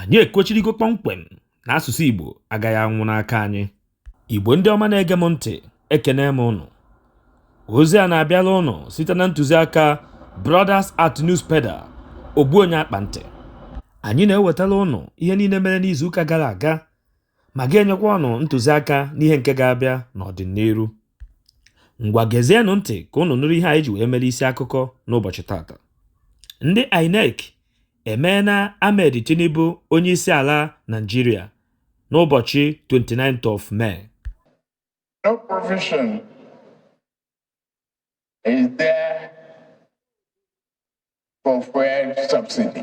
Anyị ekwechirigo kpọmkwem na asụsụ Igbo agaghị anwụ n'aka anyị. Igbo ndị ọma na-ege m ntị, ekene m ụnụ. Ozi a na-abịala ụnụ site na ntụziaka Brothers at Newspedal, ogbu onye akpa ntị. Anyị na-ewetara ụnụ ihe niile mere n'izuụka gara aga ma ga-enyekwa ụnụ ntụziaka n'ihe nke ga-abịa n'ọdịnihu. Ngwa gezienụ ntị ka ụnụ nụrụ ihe anyị ji wee mere isi akụkọ n'ụbọchị tata. Ndị INEC emeela Ahmed Tinubu onye isi ala Naịjirịa n'ụbọchị 29th of May. No provision is there for fuel subsidy.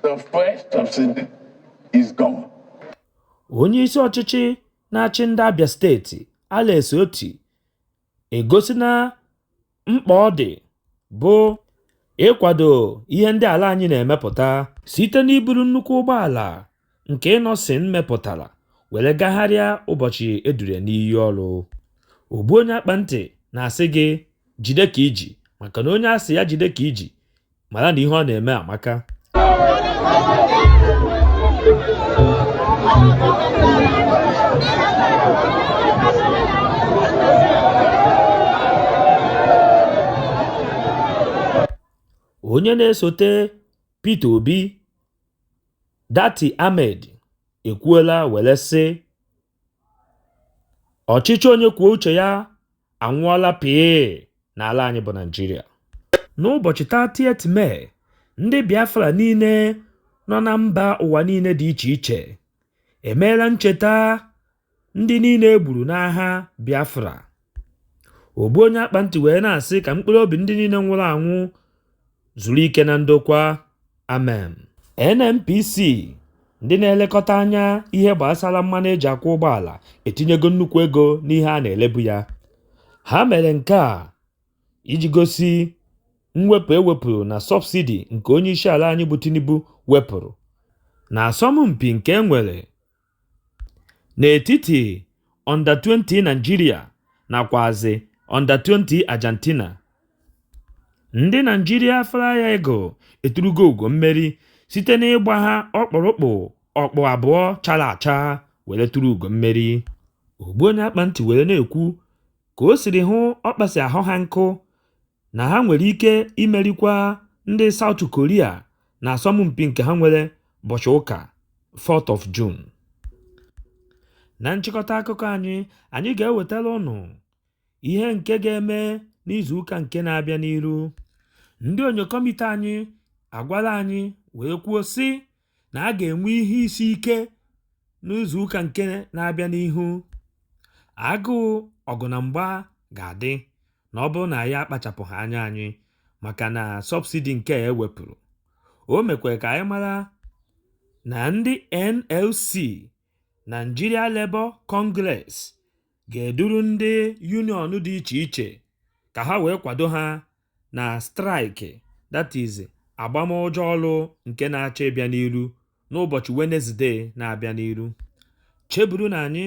The fuel subsidy is gone. Onye isi ọchịchị na-achị ndị Abia steeti Alex Otti egosina mkpa ọ dị bụ ịkwado ihe ndị ala anyị na-emepụta site n'iburu nnukwu ụgbọala nke Innoson mepụtara were gagharịa ụbọchị e duru ya n'iyi ọrụ. Ogbu onye akpa ntị na-asị gị jide ka i ji maka na onye a sị ya jide ka i ji mara na ihe ọ na-eme amaka. Onye na-esote Peter Obi, Datti Ahmed ekwuola were sị ọchịchị onye kwuo uche ya anwụọla pịị n'ala anyị bụ Naịjirịa. N'ụbọchị 30th May, ndị Biafra niile nọ na mba ụwa niile dị iche iche emeela ncheta ndị niile e gburu n'agha Biafra. Ogbu onye akpa ntị wee na-asị ka mkpụrụ obi ndị niile nwụrụ anwụ zuru ike na ndokwa. Amen. NNPC ndị na-elekọta anya ihe gbasara mmanụ eji akwọ ụgbọala etinyego nnukwu ego n'ihe a na-elebu ya. Ha mere nke a iji gosi mwepụ ewepụrụ na sọbsidi nke onye isi ala anyị bụ Tinubu wepụrụ na asọmpi nke e nwere n'etiti Under 20 Nigeria nakwazi Under 20 Argentina. Ndị Nigeria Flying Eagle eturugo ugo mmeri site n'ịgba ha ọkpụrụkpụ ọkpụ abụọ chara acha were tụrụ ugo mmeri. Ogbu onye akpa ntị were na-ekwu ka o siri hụ ọkpa si ahọ ha nkụ na ha nwere ike imerikwa ndị South Korea na asọmpi nke ha nwere ụbọchị ụka 4th of June. Na nchịkọta akụkọ anyị, anyị ga-ewetara ụnụ ihe nke ga-eme n'izuụka nke na-abịa n'iru. Ndị onyokọmite anyị agwala anyị wee kwuo sị na a ga-enwe ihe isi ike n'izuụka nke na-abịa n'ihu. Agụụ, ọgụ na mgba ga-adị na ọ bụrụ na anyị akpachapụghị anya anyị maka na sọbsidi nke a ewepụrụ. O mekwara ka anyị mara na ndị NLC, Nigeria Labour Congress, ga-eduru ndị union dị iche iche ka ha wee kwado ha na straịkị, that is agbamụjọ ọrụ nke na-achọ ịbịa n'iru n'ụbọchị Wenezdee na-abịa n'iru. Cheburu na anyị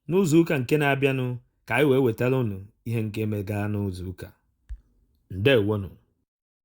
n'izu ụka nke na-abịanụ ka anyị wee wetara unu ihe nke mega n'izu ụka. Ndewonụ.